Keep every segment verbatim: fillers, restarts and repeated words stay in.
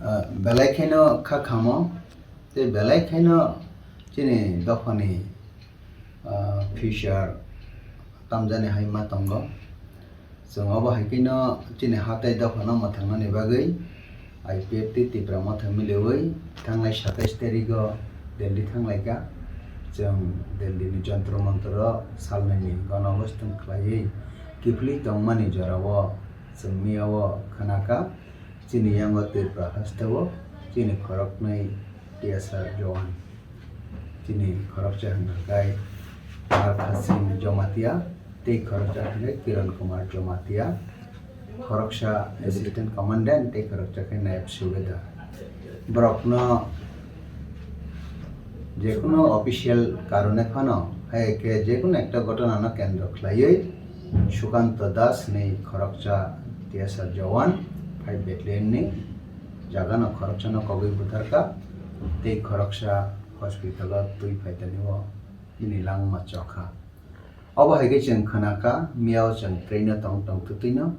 Ah, belai kheno kha khamo, tei belai kheno chini dophani, ah, future tamjani hai ma tongo. Chwng obo hai kheno chini ha tei dophano mwthangnani bagwi I P F T Tipra Motha miliwi thanglai satais tarigo Delhi thanglaikha. Chwng Delhi ni Jantar Mantar o salnwini gana obostan khlaiwi kiphilwi tongmani jorao chwng miyao khnakha. Chini yango Tripura hasteo chini khoroknwi T S R Jowan, chini khoroksa hwnkha khe Markha Singh Jomatia tei khoroksa hwnkha khe Kiran Kumar Jomatia, khoroksa Assistant Commandant tei khoroksa khe Nayab Subedar. Borokno jekunu official karone phano, hai khe jekunu ekta ghotona no kendro khlaiwi Sukanto Das ni khoroksa T S R Jowan, five Battalion ni jaga no khoroksa no kogwi butharkha, tei khoroksa hospital o twi phaitani o bini langma chokha. Obo hai khe chwng khnakha, miyao chwng train o tong tong twtwino.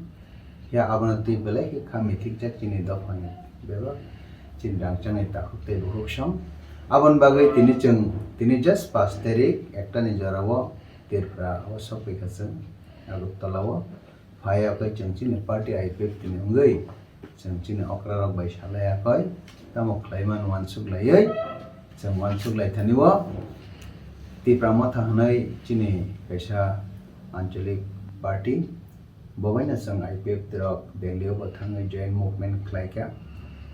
Ya abono twi belai khe kha mithikjak chini dophani bebak, chini rangchakni takhuk tei bukhuk song. Aboni bagwi tini chwng, tini just pash tarik ekta ni jorao Tripura o sokphaikha chwng Agartala o. Phaiya khe chwng chini party I P F T ni wngwi chwng chini okra rok bai salai akhoi, tamo khlaimani uansuk laiwi chwng uansuk lai thani o. Tipra Motha hwnwi chini kaisa anchalik party, bo baino chwng I P F T rok Delhi o bo thangwi joint movement khlai kha.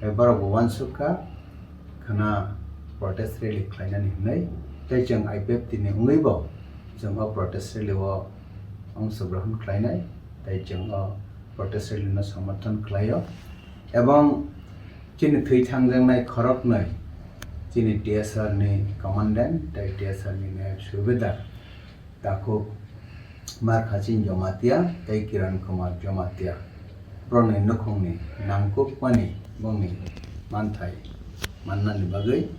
Hai borok bo uansuk kha khna protest rally khlainani hwnwi, tei chwng I P F T ni wngwi bo chwng o protest rally o ongshogrohon khlainai, tei chwng o protest rally no somorthon khlaio. Ebong chini thwi thangjaknai khoroknwi chini T S R ni commandant tei T S R ni nayab subedar takhuk Markha Singh Jomatia tei Kiran Kumar Jomatia, borokni nukhungni nangkukmani bongni manthai mannani bagwi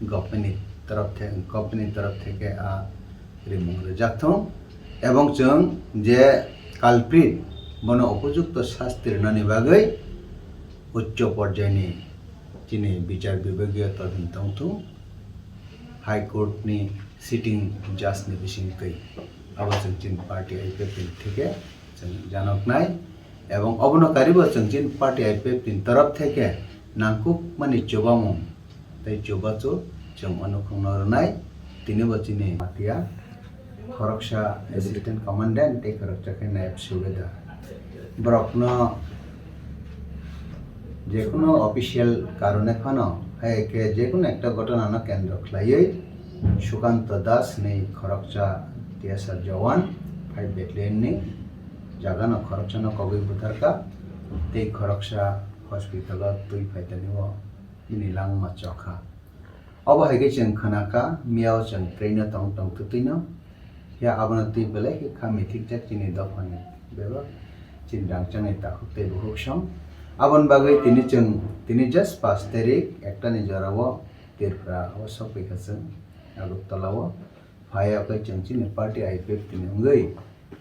government ni torop the-, government ni torop theke a rimung rijak thung, ebong chwng je culprit bono upojukto sasti rwnani bagwi uccho porjai ni chini bichar bibagiyo todonto wngthung, High Court ni sitting judge ni bisingtwi. Abo chwng chini party I P F T ni theke chwng janoknai, ebong obono karibo chwng chini party I P F T ni torop theke nangkukmani chubamung tei chubachu chwng o nukhungno rwnai. Tini bo chini Matia, khoroksa assistant commandant tei khoroksa khe nayab subedar. Borokno jekunu official karone phano, hai khe jekunu ekta ghotona no kendro khlaiwi Sukanto Das ni khoroksa T S R Jowan, five Battalion ni jaga no khoroksa no kogwi butharkha, tei khoroksa hospital o twi phaitani o bini langma chokha. Obo hai khe chwng khna kha, miyao chwng train o tong tong twtwino. Ya abono twi belai khe kha mithikjak chini dophani bebak, chini rangchakni takhuk tei bukhuk song. Aboni bagwi tini chwng, tini just pash tarik ekta ni jorao Tripura o sokphaikha chwng Agartala o. Phaiya khe chwng chini party I P F T ni wngwi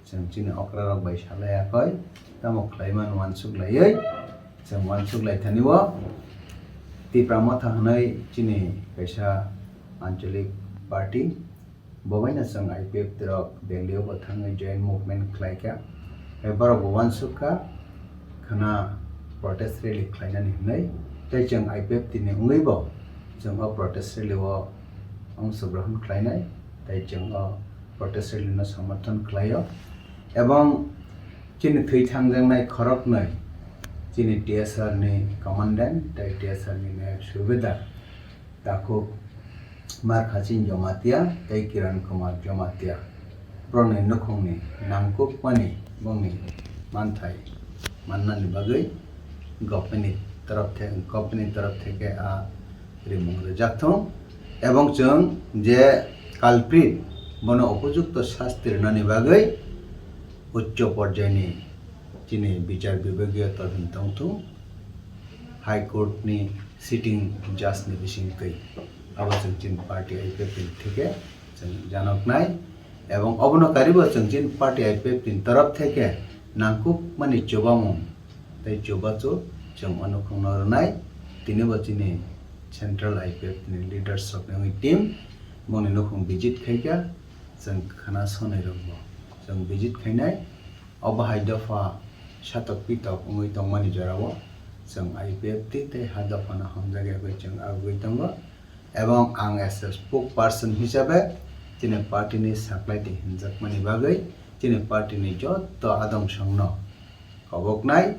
chwng chini okra rok bai salai akhoi, tamo khlaimani uansuk laiwi chwng uansuk lai thani o. Tipra Motha hwnwi chini kaisa anchalik party, bo baino chwng I P F T rok Delhi o bo thangwi joint movement khlai kha. Hai borok bo uansuk kha khna protest rally khlainani hwnwi, tei chwng I P F T ni wngwi bo chwng o protest rally o ongshogrohon khlainai, tei chwng o protest rally no somorthon khlaio. Ebong chini thwi thangjaknai khoroknwi chini T S R ni commandant tei T S R ni nayab subedar takhuk Markhasing Jomatia tei Kiran Kumar Jomatia, borokni nukhungni nangkukmani bongni manthai mannani bagwi government ni torop the-, government ni torop theke a rimung rijak thung, ebong chwng je culprit bono upojukto sasti rwnani bagwi uccho porjai ni chini bichar bibagiyo todonto wngthung, High Court ni sitting judge ni bisingtwi. Abo chwng chini party I P F T ni theke chwng janoknai, ebong obono karibo chwng chini party I P F T ni torop theke nangkukmani chubamung tei chubachu chwng o nukhungno rwnai. Tini bo chini Central I P F T ni leaders rok ni wngwi team bongni nukhung visit khaikha, chwng khana sonai rokbo chwng visit khainai. Obo hai dopha satok pitok wngwi tongmani jorao chwng I P F T tei ha dophano hamjakya bai chwng agugwi tongo. Ebong ang as a spokesperson hisabe chini party ni saklai twi hinjakmani bagwi chini party ni joto adong songno koboknai.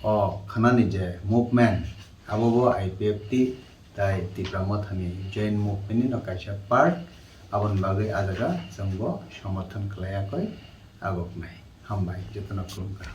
O khanani je movement, abo bo I P F T tai Tipra Mothani joint movement ni no kaisa part, aboni bagwi a jaga chwng bo somorthon khlai yakoi agoknai. Hambai, jotono khulumkha.